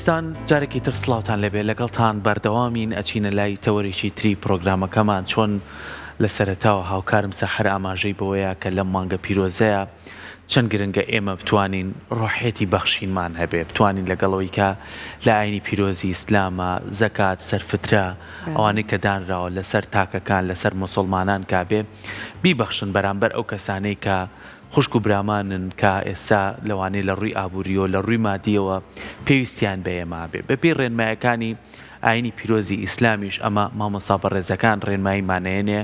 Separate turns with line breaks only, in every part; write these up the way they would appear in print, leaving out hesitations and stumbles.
خۆشەویستان جارێکی تر سڵاوتان لێبێ لەگەڵتان بەردەوامین ئەچینە لای تەوەرێکی تری پرۆگرامەکەمان چۆن لە سەرەتاوە هاوکارم سەحەر ئاماژەی بەوەیە کە لەم مانگە پیرۆزەیە چەند گرنگە ئێمە بتوانین ڕۆحیەتی بەخشینمان هەبێ بتوانین لەگەڵەوەی کە لە ئاینی پیرۆزی ئیسلامە زەکات سەرفترە ئەوانەی کە دانراوە لەسەر تاکەکان لەسەر موسڵمانان کابێ بیبەخشن بەرامبەر ئەو کەسانەی کە خوشک و برامانن کە ئێستا لەوانەیە لە ڕووی ئابووریەوە لە ڕووی مادیەوە پێویستیان بە ئێمە بێ بەپێی ڕێنمایەکانی ئاینی پیرۆزی ئیسلامیش ئەمە مامۆستا بەڕێزەکان ڕێنماییمان ئەیەنێ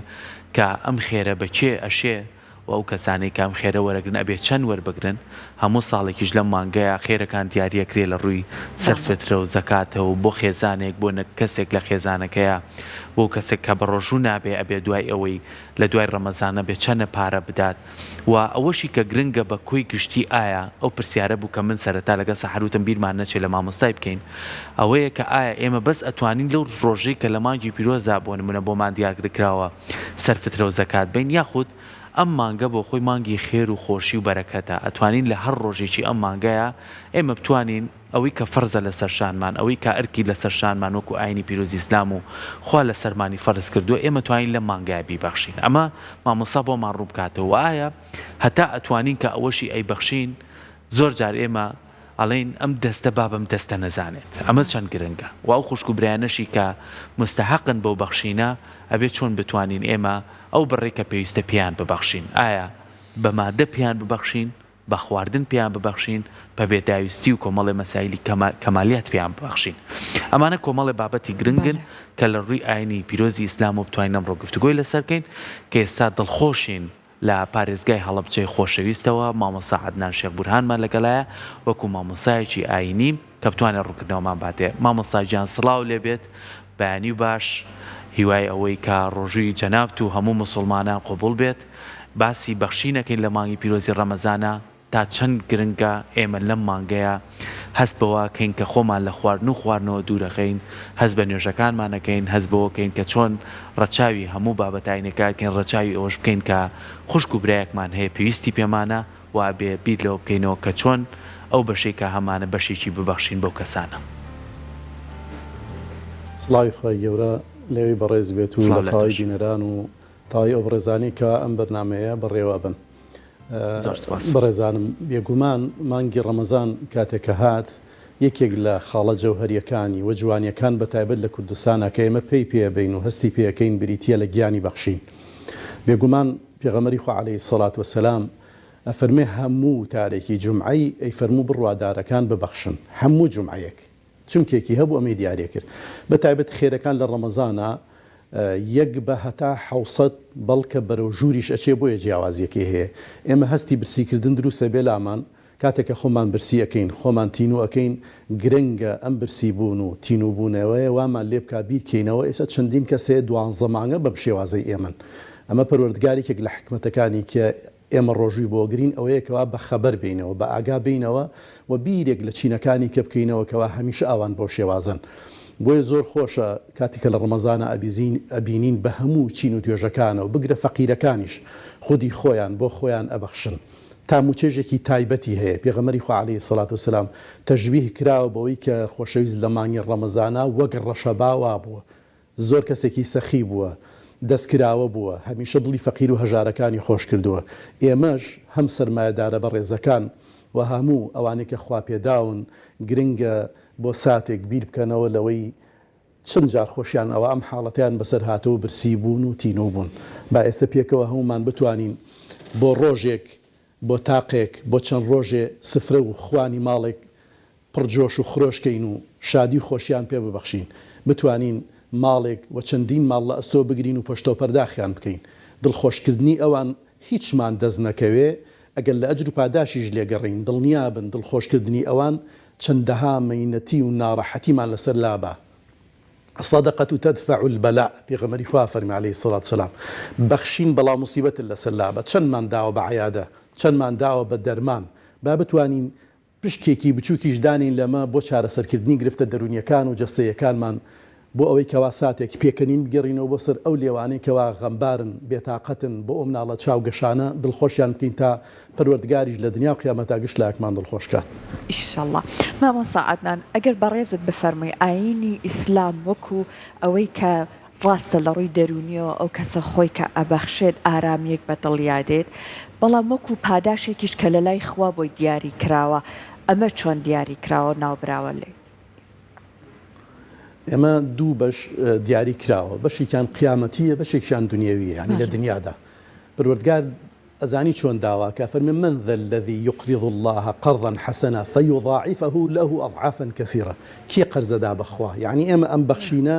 کە ئەم خێرە بە کێ ئەشێ و ئەو کەسانەی کە ئەم خێرە وەرەگرن ئەبێ چەند وەربگرن هەموو ساڵێکیش لەم مانگەیا خێرەکان دیاریەکرێ لە ڕووی سەرفترە و زەکاتەوە بۆ خێزانێک بۆ نە کەسێک لە خێزانەکەیا بۆ کەسێک کە بەڕۆژوو نابێ ئەبێ دوای ئەوەی لە دوای ڕەمەزان ئەبێ چەنە پارە بدات و ئەوەشی کە گرنگە بە کۆی گشتی ئایا ئەو پرسیارە بوو کە من سەرەتا لەگەڵ سەحەر وتم بیرمان نەچێ لە مامۆستای بکەین ئەوەیە کە ئایا ئێمە بەس ئەتوانین لەو ڕۆژەی کە لە مانگی پیرۆزدا بۆ نمونە بۆمان دیارکراوە سەر فترە و زەکات بەین یاخود ئەم مانگە بۆ خۆی مانگی خێر و خۆشی و بەرەکەتە ئەتوانین لە هەر ڕۆژێکی ئەم مانگەیا ئێمە بتوانین ئەوەی کە فەرزە لەسەر شانمان ئەوەی کە ئەرکی لەسەر شانمان وەکو ئاینی پیرۆزی ئیسلام و خوا لەسەرمانی فەرز کردووە ئێمە توانین لەم مانگەیا بیبەخشین ئەمە مامۆستا بۆمان ڕوون بکاتەوە وە ئایا هەتا ئەتوانین کە ئەوەشی ئەیبەخشین زۆر جار ئێمە ئەڵێین ئەم دەستە با بەم دەستە نەزانێت ئەمە چەند گرنگە وە ئەو خوشک و برایانەشی کە موستەحەقن بەو بەخشینە ئەبێ چۆن بتوانین ئێمە ئەو بڕەی کە پێویستە پێیان ببەخشین ئایا بە مادە پێیان ببەخشین بە خواردن پێیان ببەخشین، بە بێداویستی و کۆمەڵێ مەسایلی کەمالیات پێیان ببەخشین. ئەمانە کۆمەڵێ بابەتی گرنگن کە لە ڕووی ئاینی پیرۆزی ئیسلامەوە بتوانین ئەمڕۆ گفتوگۆی لەسەر بکەین کە ئێستا دڵخۆشین لە پارێزگای هەڵەبجەی خۆشەویستەوە مامۆستا عەدنان شێخ بورهانمان لەگەڵایە وەکو مامۆستایەکی ئاینی کە بتوانێت ڕوونکردنەوەمان باتێ. مامۆستا گیان سڵاو لێبێت بەیانی باش هیوای ئەوەی کە ڕۆژووی جەنابت و هەموو موسوڵمانان قبوڵ بێت باسی بەخشین ئەکەین لە مانگی پیرۆزی ڕەمەزانا تا چەند گرنگە ئێمە لەم مانگەیا هەست بەوە کەین کە خۆمان لە خواردن و خواردنەوە دوورەخەین هەست بە نوێژەکانمان ئەکەین هەست بەوە کەین کە چۆن ڕەچاوی هەموو بابەتە ئاینەکان کەین ڕەچاوی ئەوەش بکەین کە خوشک و برایەکمان هەیە پێویستی پێمانە و ئەبێ بیر لەوە بکەینەوە کە چۆن ئەو بەشەی کە هەمانە بەشێکی ببەخشین بەو کەسانە.
سڵاوی خوای گەورە لەوی بەڕێز بێت و
سڵاو
لە
لە
تەواوی
تۆش.
بینەران و تەواوی ئەو بەڕێزانەی کەوا ئەم بەرنامەیە بەڕێوە ئەبەن.
زۆر سپاس.
بەڕێزانم بێگومان مانگی ڕەمەزان کاتێک کە هات یەکێک لە خاڵە جەوهەریەکانی و جوانیەکان بە تایبەت لە کوردستانا کە ئێمە پێی پێ ئەبەین و هەستی پێ ئەکەین بریتیە لە گیانی بەخشین. بێگومان پێغەمبەری خوا علیە الصلوە والسلام ئەفەرمێ هەموو وتارێکی جومعەی ئەیفەرموو بڕوادارەکان ببەخشن هەموو جومعەیەک چمکێکی هەبوو ئەمەی دیاری کرد بە تایبەت خێرەکان لە ڕەمەزانا یەک بە هەتا حەوسەد بەڵکە بەرەو ژووریش ئەچێ بۆیە جیاوازیەکەی هەیە ئێمە هەستی برسیکردن دروست ئەبێ لامان کاتێک کە خۆمان برسی ئەکەین، خۆمان تینوو ئەکەین، گرنگە ئەم برسی بوون و تینوو بوونەوەیە وامان لێ بکا بیر کەینەوە ئێستا چەندین کەس هەیە دوانزە مانگە بەم شێوازەی ئێمەن. ئەمە پەروەردگار یەکێک لە حیکمەتەکانی کە ئێمە ڕۆژووی بۆ گرین ئەوەیە کەوا بە خەبەر بێینەوە، بە ئاگا بێینەوە و بیرێک لە چینەکانی کە بکەینەوە کەوا هەمیشە ئاوان بەو شێوازەن. بۆیە زۆر خۆشە کاتێک کە لە ڕەمەزانا ئەبیزین ئەبینین بە هەموو چین و توێژەکانەوە بگرە فەقیرەکانیش خودی خۆیان بۆ خۆیان ئەبەخشن. تام و چێژێکی تایبەتی هەیە، پێغەمبەری خوا علیە الصلوە والسلام تەشبیه کراوە بەوەی کە خۆشەویست لە مانگی ڕەمەزانا وەک ڕەشەبا وابووە، زۆر کەسێکی سەخی بووە، دەست کراوە بووە، هەمیشە دڵی فەقیر و هەژارەکانی خۆش کردووە، ئێمەش هەم سەرمایەدارە بەڕێزەکان و هەموو ئەوانەی کە خواپێداون گرنگە بۆ ساتێک بیر بکەنەوە لەوەی چەند جار خۆشیان ئەوا ئەم حاڵەتەیان بەسەر هاتووە و برسی بوون و تینوو بوون. با ئێستا پێکەوە هەموومان بتوانین بۆ ڕۆژێک، بۆ تاقێک، بۆ چەند ڕۆژێ سفرە و خوانی ماڵێک پڕ جۆش و خرۆش کەین و شادی و خۆشیان پێ ببەخشین. بتوانین ماڵێک و چەندین ماڵ لە ئەستۆ بگرین و پۆشتەوپەرداخیان بکەین. دڵخۆشکردنی ئەوان هیچمان دەست نەکەوێ، ئەگەر لە ئەجر و پاداشیش لێگەڕێین، دڵنیابن دڵخۆشکردنی ئەوان چەندەها مەینەتی و ناڕەحەتیمان لەسەر لابا. الصدقە تدفع البلاء، پێغەمبەری خوا فەرمی علیە الصلوە والسلام، بەخشین بەڵا موسیبەتت لەسەر لابا، چەندمان داوە بە عیادە، چەندمان داوە بە دەرمان، با بتوانین پشکێکی بچوکیش دانێین لەمە بۆ چارەسەرکردنی گرفتە دەرونیەکان و جەستەیەکانمان. بۆ ئەوەی کەوا ساتێک پێکەنین بگێڕینەوە بۆ سەر ئەو لێوانەی کەوا غەمبارن، بێتاقەتن، بۆ ئەو مناڵە چاو گەشانە دڵخۆشیان بکەین تا پەروەردگاریش لە دنیا و قیامەتا گشت لایەکمان دڵخۆش کات.
ئیشەڵا. مامۆستا عەدنان ئەگەر بەڕێزت بفەرمووی ئایینی ئیسلام وەکو ئەوەی کە ڕاستە لە ڕووی دەروونیەوە ئەو کەسە خۆی کە ئەبەخشێت ئارامیەک بە دڵیا دێت بەڵام وەکو پاداشێکیش کە لەلای خوا بۆی دیاری کراوە ئەمە چۆن دیاری کراوە ناوبراوە لێی؟
ئێمە دوو بەش دیاری کراوە بەشێکیان قیامەتیە بەشێکیان دنیاویە یعنی لە دنیادا پەروەردگار ئەزانی چۆن داواکە فەرمی من ذا الذي يقرض الله قرضا حسنا فيضاعفه له أضعافا كثيرة کێ قەرزەدا بەخوا یعنی ئێمە ئەم بەخشینە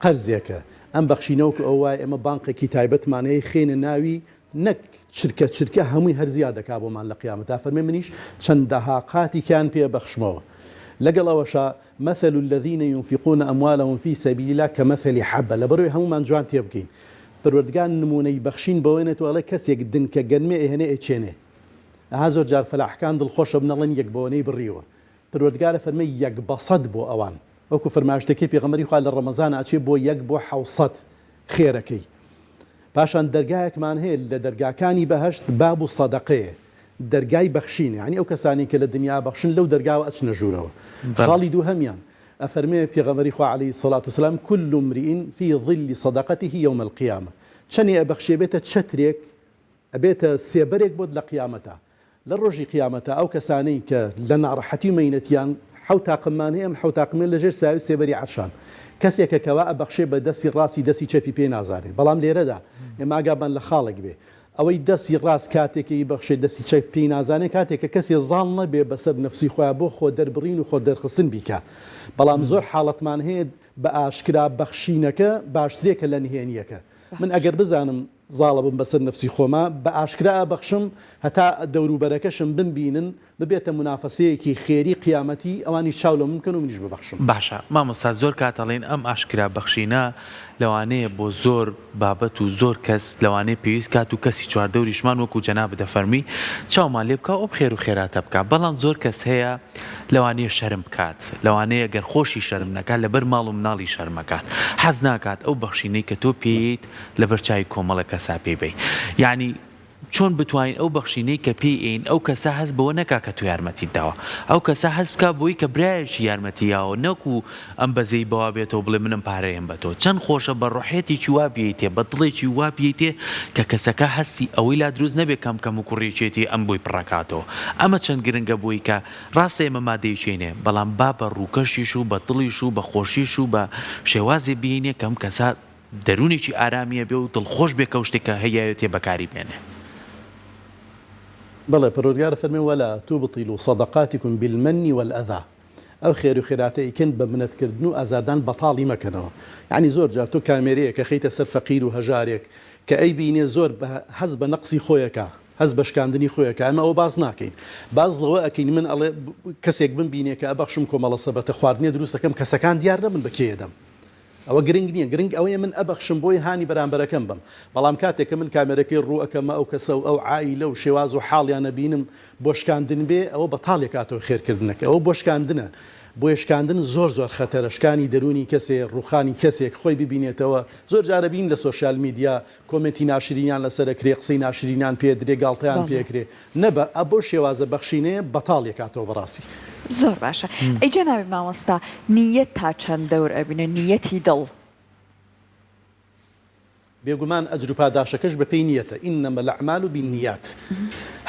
قەرزێکە ئەم بەخشینە وەکو ئەوە وایە ئێمە بانقێکی تایبەتمان هەیە خێنە ناوی نەک چرکە چرکە هەمووی هەر زیاد دەکا بۆمان لە قیامەتا فەرمێ منیش چەندەها قاتیکیان پێ بەخشمەوە لەگەڵ ئەوەشا مثل الذین ينفقون اموالهم فی سبیل الله کمثل حبە لەبەرئەوەی هەموومان جوان تێبگەین پەروەردگار نموونەی بەخشین بەوەنێت و ئەڵێ کەسێک دنکە گەنمێ ئەهێنێ ئەیچێنێ ئەها زۆر جار فەلاحەکان دڵخۆشەبن ئەڵێن یەک بەوەنەی بڕیوە پەروەردگار ئەفەرمێ یەک بەسەد بۆ ئەوان وەکو فەرمایشتەکەی پێغەمبەری خوا لە ڕەمەزان ئەچێ بۆ یەک بۆ حەوسەد خێرەکەی پاشان دەرگایەکمان هەیە لە دەرگاکانی بەهەشت باب سەدەقەیە دەرگای بەخشینە یانی ئەو کەسانەی کە لە دنیا بەخشن لەو دەرگاوە ئەچنە ژوورەوە خاڵی دووهەمیان ئەفەرمێ پێغەمبەری خوا علیە الصلوة والسلام كل امرئ في ظل صدقته يوم القيامة چەنێ ئەبەخشێ بێتە چەترێک ئەبێتە سێبەرێک بۆت لە قیامەتا. لە ڕۆژی قیامەتا ئەو کەسانەی کە لە ناڕەحەتی و مەینەتیان حەو تاقممان هەیە ئەم حەو تاقمە لە ژێر سایەو سێبەری عەرشان. کەسێکە کەوا ئەبەخشێ بە دەستی ڕاستی دەستی چەپی پێ نازانێ. بەڵام لێرەدا ئێمە ئاگامان لە خاڵێک بێ ئەوەی دەستی ڕاست کاتێک ئەیبەخشێ دەستی چەپ پێی نازانێ کاتێک کە کەسێ زاڵ نەبێ بەسەر نەفسی خۆیا بۆ خۆ دەربڕین و خۆ دەرخستن بیکا. بەڵام زۆر حاڵەتمان هەیە بە ئاشکرا بەخشینەکە باشترێکە لە نهێنیەکە. من ئەگەر بزانم زاڵەبم بەسەر نەفسی خۆما بە ئاشکرا ئەبەخشم هەتا دەوروبەرەکەشم بمبینن ببێتە مونافەسەیەکی خێری قیامەتی ئەوانیش چاو لە من بکەن و منیش ببەخشم.
باشە مامۆستا زۆر کات ئەڵێن ئەم ئاشکرا بەخشینە لەوانەیە بۆ زۆر بابەت و زۆر کەس لەوانەیە پێویست کات و کەسی چواردەوریشمان وەکو جەنابت دەفەرمووی چاومان لێ بکا و ئەم خێر و خێراتە بکا بەڵام زۆر کەس هەیە لەوانەیە شەرم بکات لەوانەیە گەر خۆشی شەرم نەکات لەبەر ماڵ و مناڵی شەرمەکات حەز ناکات ئەو بەخشینەی کە تۆ پێیت لەبەر چاوی کۆمەڵێک کەسا پێی بەی یانی چۆن بتوانین ئەو بەخشینەی کە پێی ئەین ئەو کەسە هەست بەوە نەکا کە تۆ یارمەتیت داوە ئەو کەسە هەست بکا بۆی کە برایەکی یارمەتی یاوە نەکو ئەم بەزەی بەوا بێتەوە بڵێ منم پارەیەم بە تۆ چەند خۆشە بە ڕۆحیەتێکی وا بیەیتێ بە دڵێکی وا بیەیتێ کە کەسەکە هەستی ئەوەی لا دروست نەبێ کەم کەم و کوڕیەکێتی ئەم بۆی پڕەکاتەوە ئەمە چەند گرنگە بۆی کە ڕاستە ئێمە مادەیەکینێ بەڵام با بە ڕووکەشیش و بە دڵیش و بە خۆشیش و بە شێوازێ بینێ کەم کەسە دەروونێکی ئارامی هەبێ و دڵخۆش بێ کە ئەو شتێک کە هەیایەتێ بەکاری بێنێ.
بەڵێ پەروەردگار ئەفەرموێ ولا تبطلوا صدقاتکم بالمن والاذی ئەو خێر و خێراتە ئەیکەن بە منەت کردن و ئازاردان بەتاڵی مەکەنەوە یەعنی زۆر جار تۆ کامێرەیەک ئەخەیتە سەر فەقیر و هەژارێک کە ئەیبینێ زۆر بە هەست بە نەقسی خۆی ئەکا هەست بە شکاندنی خۆی ئەکا ئێمە ئەوە باس ناکەین باس لەوە ئەکەین من ئەڵێ کەسێک بمبینێ کە ئەبەخشم کۆمەڵە سەبەتە خواردنێ دروست ئەکەم کەسەکان دیار نەبن بە کێ ئەدەم ئەوە گرنگ نیە گرنگ ئەوەیە من ئەبەخشم بۆی هانی بەرامبەرەکەم بەم بەڵام کاتێک کە من کامێرەکەی ڕوو ئەکەمە ئەو کەسە و ئەو عائیلە و شێواز و حاڵیان ئەبینم بۆ شکاندن بێ ئەوە بەتاڵی ئەکاتەوە خێرکردنەکە ئەوە بۆ شکاندنە بۆیە شکاندن زۆر زۆر خەتەرە شکانی دەروونی کەسێ ڕووخانی کەسێک خۆی ببینێتەوە زۆر جار ئەبینین لە سۆشیال میدیا کۆمێنتی ناشرینیان لەسەر ئەکرێ قسەی ناشرینیان پێ ئەدرێ گاڵتەیان پێ
بەڵێ.
ئەکرێ نەبە ئە بەو شێوازە بەخشینەیە بەتاڵی ئەکاتەوە بەڕاستی.
زۆر باشە ئەی جەنابی مامۆستا نیەت تا چەند دەور ئەبینێ نیەتی دڵ؟
بێگومان ئەجر و پاداشەکەش بەپێی نیەتە، انما الاعمال بالنیات،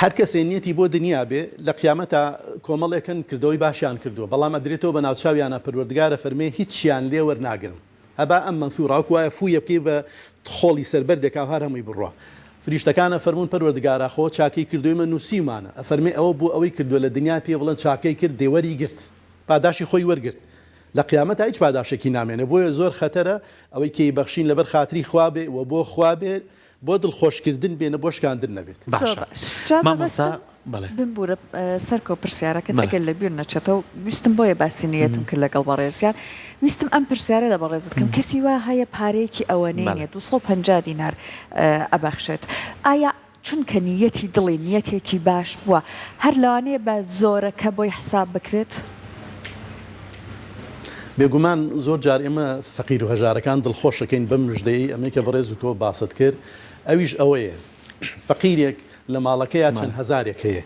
هەر کەسێ نیەتی بۆ دنیا بێ لە قیامەتا کۆمەڵێک هەن کردەوەی باشیان کردووە بەڵام ئەدرێتەوە بە ناوچاویانا پەروەردگار ئەفەرمێ هیچیان لێ وەرناگرم هەباء منثورا وەکو وایە فوویە بکەی بە خۆڵی سەر بەردێکا و هەر هەمووی بڕوا. فریشتەکان ئەفەرموون پەروەردگارا خۆ چاکەی کردووە ئێمە نووسیومانە. ئەفەرمێ ئەوە بۆ ئەوەی کردووە لە دنیا پێی بڵێن چاکەی کرد دێ وەری گرت. پاداشی خۆی وەرگرت. لە قیامەتا هیچ پاداشێکی نامێنێ. بۆیە زۆر خەتەرە ئەوەی کە ئەیبەخشین لەبەر خاتری خوا بێ و بۆ خوا بێ بۆ دڵخۆشکردن بێ نە بۆ شکاندن نەبێت.
زۆر
باشە
باش جا
مامۆستا
مەبەستم
بەڵێ.
بمبورە سەرکەو پرسیارەکەت
بەڵێ.
ئەگەر لە بیر نەچێتەوە ویستم بۆیە باسی نیەتم کرد لەگەڵ بەڕێزیان ویستم ئەم پرسیارە لە بەڕێزت بکەم کەسی وا هەیە پارەیەکی ئەوەنەی
بەڵێ.
نیە 250 دینار ئەبەخشێت ئایا چونکە نیەتی دڵی نیەتێکی باش بووە هەر لەوانەیە بە زۆرەکە بۆی حساب بکرێت؟
بێگومان زۆر جار ئێمە فەقیر و هەژارەکان دڵخۆشەکەین بەم مژدەیەی ئەمەی کە بەڕێز و تۆ باست کرد ئەویش ئەوەیە فەقیرێک لە ماڵەکەیا چەند هەزارێک هەیە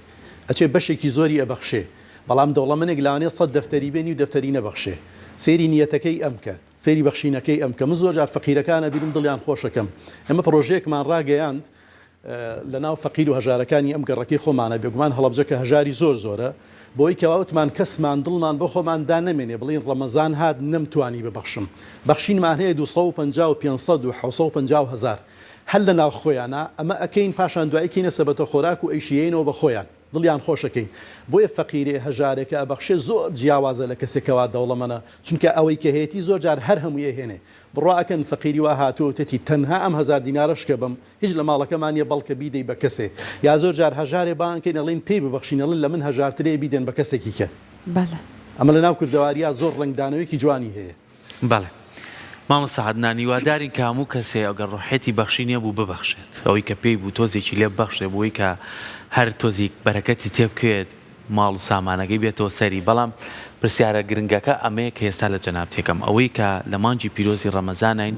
ئەچێ بەشێکی زۆری ئەبەخشێ بەڵام دەوڵەمەنێک لەوانەیە سەت دەفتەری بێ نیو دەفتەری نەبەخشێ سەیری نیەتەکەی ئەم کە سەیری بەخشینەکەی ئەم کە من زۆر جار فەقیرەکان ئەبینم دڵیان خۆشەکەم ئێمە پڕۆژەیەکمان ڕاگەیاند لەناو فەقیر و هەژارەکانی ئەم گەڕەکەی خۆمانە، بێگومان هەڵەبجە کە هەژاری زۆر زۆرە، بەوەی کەوا وتمان کەسمان دڵمان بۆ خۆمان دانەمێنێ بڵێین ڕەمەزان هات نەمتوانی ببەخشم، بەخشینمان هەیە 250 و 500 و 750 و هەزار هەر لەناو خۆیانا ئەمە ئەکەین پاشان دوایی کەینە سەبەتە خۆراک و ئەیشیەینەوە بە خۆیان دڵیان خۆشەکەین بۆیە فەقیرێ هەژارێ کە ئەبەخشێ زۆر جیاوازە لە کەسێک کەوا دەوڵەمەنە چونکە ئەوەی کە هەیەتی زۆر جار هەر هەمووی ئەهێنێ بڕوا ئەکەن فەقیری وا هاتووە وتێتی تەنها ئەم هەزار دینارەش کە بەم هیچ لە ماڵەکەمان نیە بەڵکە بیدەی بە کەسێ یا زۆر جار هەژارێ بانگ کەین ئەڵێین پێی ببەخشین ئەڵێن لە من هەژارترەیە بیدەن بە کەسێکی کە.
بەڵێ.
ئەمە لە ناو کوردەواریا زۆر ڕەنگدانەوەیەکی جوانی هەیە.
بەڵێ مامۆستا عەدنان هیوادارین کە هەموو کەسێ ئەگەر ڕۆحیەتی بەخشین هەبوو ببەخشێت ئەوەی کە پێی بوو تۆزێکی لێ ببەخشێ بۆی کە هەر تۆزیک بەرەکەتی تێبکەوێت ماڵ و سامانەکەی بێتەوە سەری، بەڵام پرسیارە گرنگەکە ئەمەیە کە ئێستا لە جەنابت یەکەم ئەوەی کە لە مانگی پیرۆزی ڕەمەزانین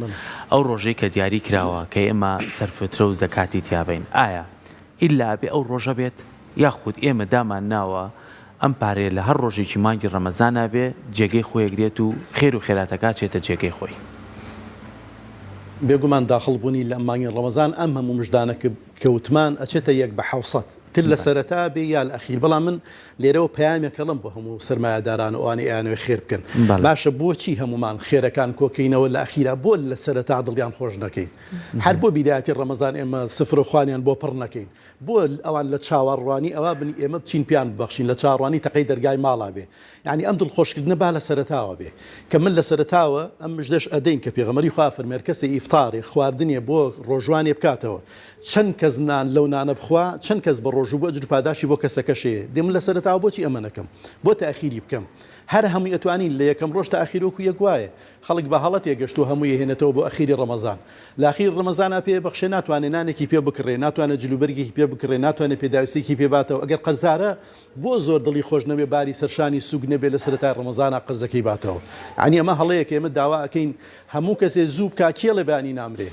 ئەو ڕۆژەی کە دیاری کراوە کە ئێمە سەرفترە و زەکاتی تیا بەین ئایا ئیلا ئەبێ ئەو ڕۆژە بێت یاخود ئێمە دامان ناوە ئەم پارەیە لە هەر ڕۆژێکی مانگی ڕەمەزانا بێ جێگەی خۆی ئەگرێت و خێر و خێراتەکە ئەچێتە جێگەی خۆی؟
بێگومان داخڵ بوونی لە مانگی ڕەمەزان ئەم هەموو مژدانە کە وتمان ئەچێتە یەک بە حەوسەد تر لە سەرەتا بێ یا لە ئەخیر بەڵام من لێرەوە پەیامێک ئەڵێم بۆ هەموو سەرمایەداران و ئەوانەی ئەیانەوێ خێر بکەن باشە بۆچی هەموومان خێرەکان کۆکەینەوە لە ئەخیرا بۆ لە سەرەتا دڵیان خۆش نەکەین هەر بۆ بیدایەتی ڕەمەزان ئێمە سفرە خوانیان بۆ پڕ نەکەین بۆ ئەوان لە چاوەڕوانی ئەوە بن ئێمە بچین پێیان ببەخشین لە چاوەڕوانی تەقەی دەرگای ماڵا بێ یانی ئەم دڵخۆشکردنە با لە سەرەتاوە بێ کە من لە سەرەتاوە ئەم مژدەش ئەدەین کە پێغەمبەری خوا فەرمی هەر کەسێ ئیفتارێ خواردنێ بۆ ڕۆژوانێ بکاتەوە چەند کەس نان لەو نانە بخوا چەند کەس بە ڕۆژوو بوو ئەجر و پاداشی بۆ کەسەکەش هەیە دێ من لە سەرەتاوە بۆچی ئەمە نەکەم بۆ تاخیری بکەم هەر هەمووی ئەتوانین لە یەکەم ڕۆژ تا ئەخیر وەکو یەک وایە خەڵک بە هەڵە تێگەشتووە هەمووی ئەهێنێتەوە بۆ ئەخیری ڕەمەزان لە ئەخیری ڕەمەزانا پێ بەخشێ ناتوانێ نانێکی پێ بکڕێ ناتوانێ جلوبەرگێکی پێ بکڕێ ناتوانێ پێداویستیەکی پێ باتەوە ئەگەر قەرزارە بۆ زۆر دڵی خۆش نەبێ باری سەرشانی سوک نەبێ لە سەرەتای ڕەمەزانا قەرزەکەی باتەوە یانی ئەمە هەڵەیەکە ئێمە داوا ئەکەین هەموو کەسێ زوو بکا کێڵێ بەیانی نامرێ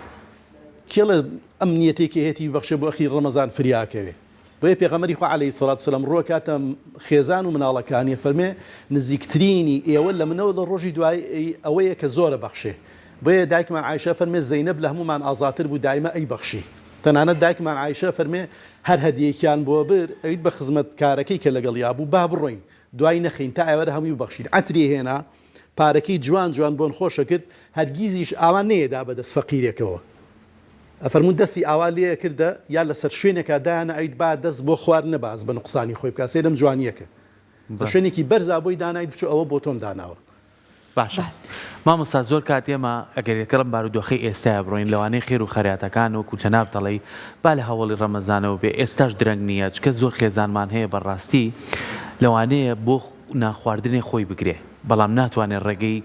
کێڵێ ئەم نیەتەی کە هێتی ببەخشێ بۆ ئەخیر ڕەمەزان فریا ئەکەوێ بۆیە پێغەمبەری خوا عەلەیهی سەڵات وسەلام ڕووەکاتە خێزان و مناڵەکانی فەرمێ نزیکترینی ئێوە لە منەوە لە ڕۆژی دوایی ئەوەیە کە زۆرە بەخشێ بۆیە دایکمان عایشە فەرمێ زەینەب لە هەموومان ئازاتر بوو دایمە ئەیبەخشی تەنانەت دایکمان عایشە فەرمێ هەر هەدیەیەکیان بۆ برد ئەویت بە خزمەتکارەکەی کە لەگەڵیا بوو با بڕۆین دوای نەخەین تا ئێوارە هەمووی ببەخشین عەتری هێنا پارەکەی جوان جوان بۆن خۆشە کرد هەرگیزیش ئاوا نەیەدا بە دەست فەقیرێکەوە ئەفەرموو دەستی ئاوا لێ کردە یا لەسەر شوێنێکا دایانە ئەویت با دەست بۆ خوار نەباز بە نوقسانی خۆی بکا سەیرم جوانیەکە لە شوێنێکی بەرزا بۆی دانایت بچۆ ئەوە بۆ تۆم داناوە.
باشە مامۆستا زۆر کات ئێمە ئەگەر لەگەڵ ئەم بارودۆخەی ئێستایا بڕۆین لەوانەیە خێر و خەراتەکان وەکو جەنابت ئەڵێی با لە هەوەڵی ڕەمەزانەوە بێ ئێستاش درەنگ نییە چکە زۆر خێزانمان هەیە بەڕاستی لەوانەیە بۆ نان خواردنێ خۆی بگرێ بەڵام ناتوانێ ڕێگەی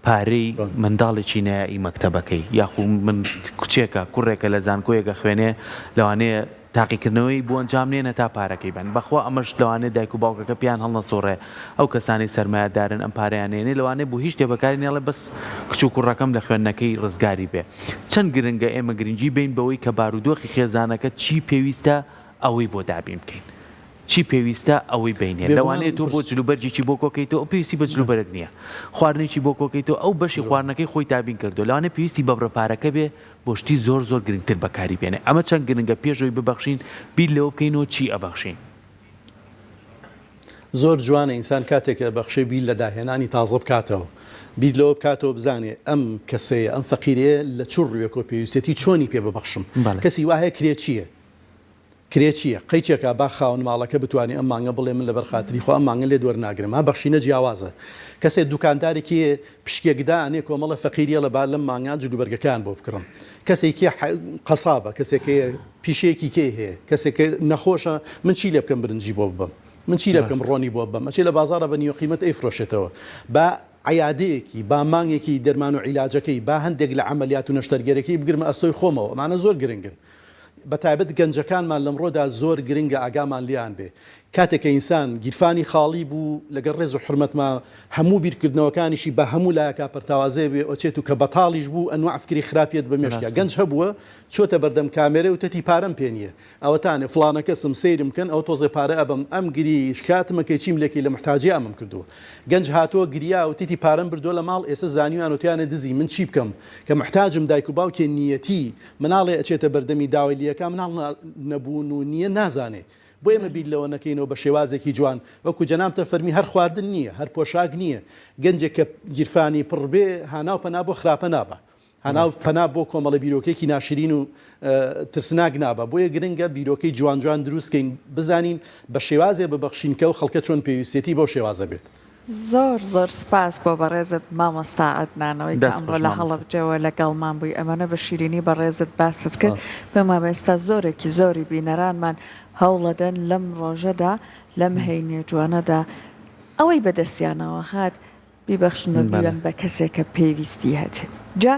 پارەی منداڵێکی نەیائی مەکتەبەکەی یاخو من کچێکە کوڕێکە لە زانکۆیەک ئەخوێنێ لەوانەیە تاقیکردنەوەی بۆ ئەنجام نێنە تا پارەکەی بەن بەخوا ئەمەش لەوانەیە دایک و باوکەکە پێیان هەڵنەسوڕێ ئەو کەسانەی سەرمایەدارن ئەم پارەیان نێنێ لەوانەیە بۆ هیچ شتێ بەکاری نێڵێ بەس کچ و کوڕەکەم لە خوێندنەکەی ڕزگاری بێ چەند گرنگە ئێمە گرنگی بەین بەوەی کە بارودۆخی خێزانەکە چی پێویستە ئەوەی بۆ دابین بکەین چی پێویستە ئەوەی بینێ
بێگومان
لەوانەیە تۆ بۆ
پرس
جلوبەرگێکی بۆ کۆکەیتەوە ئەو پێویستی بە جلوبەرگ نییە خواردنێکی بۆ کۆکەیتەوە ئەو بەشی خواردنەکەی خۆی دابین کردووە لەوانەیە پێویستی بە بڕە پارەکە بێ بۆ شتی زۆر زۆر گرنگتر بەکاری بێنێ ئەمە چەند گرنگە پێش ئەوەی ببەخشین بیر لەوە بکەینەوە چی ئەبەخشین.
زۆر جوانە ئینسان کاتێک ئەبەخشێ بیر لە داهێنانی تازە بکاتەوە بیر لەوە بکاتەوە بزانێ ئەم کەسەیە ئەم فەقیرەیە لە چ ڕوویەکەوە پێویستێتی چۆنی پێ ببەخشم
بەڵێ.
کەسی وا هەیە کرێچییە کرێچییە قەیچێکا با خاوەن ماڵەکە بتوانێ ئەم مانگە بڵێ من لەبەر خاتری خوا ئەم مانگە لێت وەرناگرم ها بەخشینە جیاوازە کەسێ دوکاندارێکی پشکێک دانێ کۆمەڵە فەقیری ئەڵێ با لەم مانگا جلوبەرگەکەیان بۆ بکڕم کەسێکی قەسابە کەسێک هەیە پیشەیەکی کەی هەیە کەسێک نەخۆشە من چی لێ بکەم برنجی بۆ ببەم من چی لێ بکەم ڕۆنی بۆ ببەم ئەچێ لە بازاڕە بە نیوە قیمەت ئەیفرۆشێتەوە با عیادەیەکی با مانگێکی دەرمان و عیلاجەکەی با هەندێک لە عەمەلیات و نەشتەرگەرەکەی بگرمە ئەستۆی خۆمەوە ئەمانە زۆر گرنگن بە تایبەت گەنجەکانمان لەمڕۆدا زۆر گرنگە ئاگامان لێیان بێ. کاتێک کە ئینسان گیرفانی خاڵی بوو لەگەڵ ڕێز و حورمەتما هەموو بیرکردنەوەکانیشی بە هەموو لایەکا پەرتاوازەیە بێ ئەچێت و کە بەتاڵیش بوو ئەنواع فکری خراپ یەت بە مێشکیا
ڕاستە.
گەنج هەبووە چۆتە بەردەم کامێرەی وتەتی پارەم پێ نییە ئەوەتانێ فڵانە کەسم سەیرم کەن ئەوە تۆزێ پارە ئەبەم ئەم گری شکاتم ئەکەی چیم لێکەی لە موحتاجی ئەمەم کردووە گەنج هاتووە گریا وتیتی پارەم بردووە لە ماڵ ئێسە زانیویان وتیانە دزی من چی بکەم کە موحتاجم دایک و باوکێ نییەتی مناڵێ ئەچێتە بەردەمی داوای لیەکا مناڵ نەبوون و نییە نازانێ بۆ ئێمە بیر لەوە نەکەینەوە بە شێوازێکی جوان وەکو جەنابتە فەرمی هەر خواردن نییە هەر پۆشاک نییە گەنجێک کە گیرفانی پڕ بێ هاناو پەنا بۆ خراپە نابا هاناو پەنا بۆ کۆمەڵە بیرۆکەیەکی ناشرین و ترسناک نابا بۆیە گرنگە بیرۆکەی جوان جوان دروست کەین بزانین بە شێوازێ ببەخشین کە ئەو خەڵکە چۆن پێویستێتی بەو شێوازە بێت.
زۆر زۆر سپاس بۆ بەڕێزت مامۆستا عەدنان ئەوەی کە
دەست
ئەمڕۆ
خۆش
لە
مامۆستا.
هەڵەبجەوە لەگەڵمان بووی ئەمەنە بە شیرینی بەڕێزت باست کرد
سپاس.
پێم وابێ ئێستا زۆرێکی زۆری بینەرانمان هەوڵەدەن لەم ڕۆژەدا لەم هەینیە جوانەدا ئەوەی بەدەستیانەوە هات بیبەخشن و
بەڵێ.
بیبەن بە کەسێک کە پێویستی هەتێ جا.